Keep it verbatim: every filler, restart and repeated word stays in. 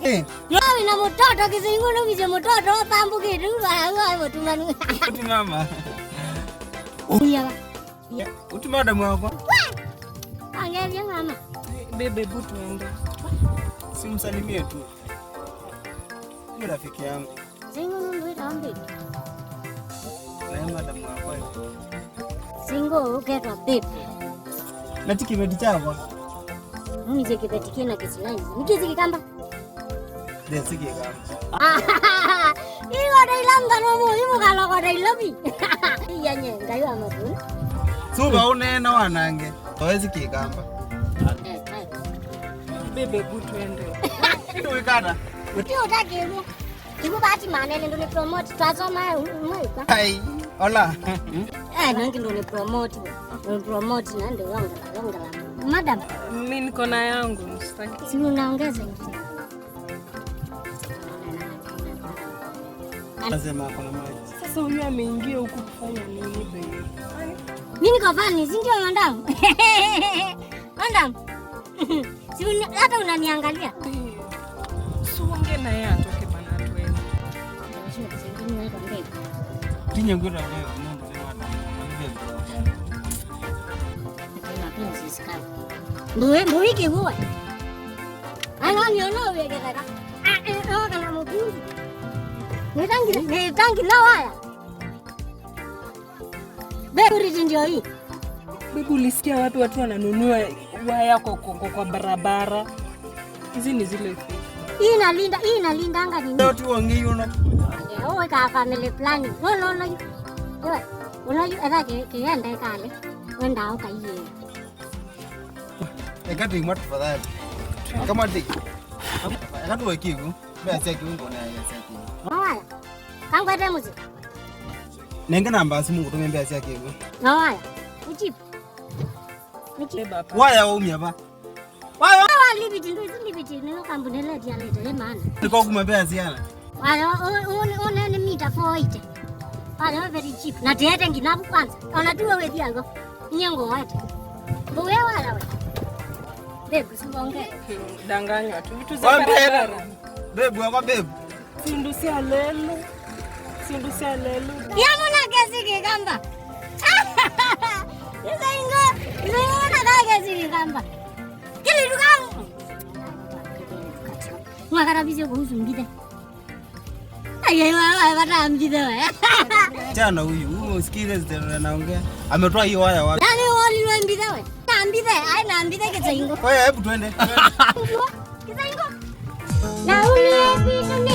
Eh. Yo wĩna mũtoto kĩsingũ nũvisye mũtoto ũtambũkĩte u vau wa mũtumanu. Uti mama. Uya va. Uti madam wako. Angevya mama. Bebe, hebu tuende. Simsalimie tu. Ni rafiki yangu. Singo nũndũ wĩtawa Mbĩki. Naye madam wakwa. Singo ũketwa Mbĩki. Na ti kĩveti kyakwa. Nũnĩsye kĩveti kĩna kĩsilaini. Nĩkĩsĩ Kĩkamba? Ndesĩ Kĩkamba. Iwona ila ngano mũi mũkalokota ilovi. Iyanye, Ngai wa mavuni. Suva ũneena wanange. Tawezi Kĩkamba. Eh, eh. Bebe, hebu tuende. Ndio wikata. Ndio utakĩrwo. Kibu bahati manene ndo ni promote twasoma mwe kwa. Hai, hola. Eh, nangi ndo ni promote. Ndo ni promote na ndio wanga wanga. Madam, mimi niko na yangu, sitaki. Si unaongeza ingine. Anasema kuna maji. Sasa huyu ameingia huku kufanya nini, baby? Mimi niko fani, si ndio madam? Madam. Si uni-, hata unaniangalia. Songe na yeye atoke bana, tuende. Tinye ngwĩta wewe, mundu ni madam. Mbuĩ, mbuĩ kĩhuwa. Ano nĩ ũno wĩkĩtheka. Ah, eh, no, kana mũkindi. Nĩtangi, nĩtangi na waya. Security ndio hii. Bibi, ulisikia wapi watu wananunua waya kwa, kwa, kwa, kwa barabara? Hizi ni zile fake. Hii inalinda, hii inalindanga nini? Ndio tu wangi yuno. Eh, wewe ka family planning. No, no, no. Wewe, unayu, ethĩwa kĩ, kĩenda ĩkalĩ. Wenda ũkaiye. Eka tũimwa tafadhali. Kama ti. Eka tuwe kigu. Mbea sya kiungo na ya sya kiungo. Mawaya. Kangwete mũsyĩ. Nenge namba ya simu ngũtũme mbea sya kĩw'ũ. Mawaya. Uchip. Uchip. Waya waumya va? Waya. Wa Liberty, ndio hizi Liberty, ndio kampuni ile ya leta, ye maana. Niko kuma mbea siana. Waya, u-, u-, u-, une ni mita four eighty. Waya, very cheap. Na tete nginabu kwanza. Ona tu wewe thiago. Nyengo wete. Mbuwe waya we. Babe, usibonge. Danganywa tu. Vitu za barabara. Babe, wako babe. Sindu sya lelu. Sindu sya lelu. Ya muna kesi Kĩkamba. Isaingo. Isaingo na kesi Kĩkamba. Kili tukamu. Mwakara bize kuhusu mbite. Ai, ai, wa, wa, wata mbite we. Chana huyu, huyu usikilize zile anaongea. Ametoa hiyo waya wapi? Nani wali wa mbite we? Na mbite, ai na mbite Kĩsaingo. Oya, hebu twende. Kĩsaingo. Na uni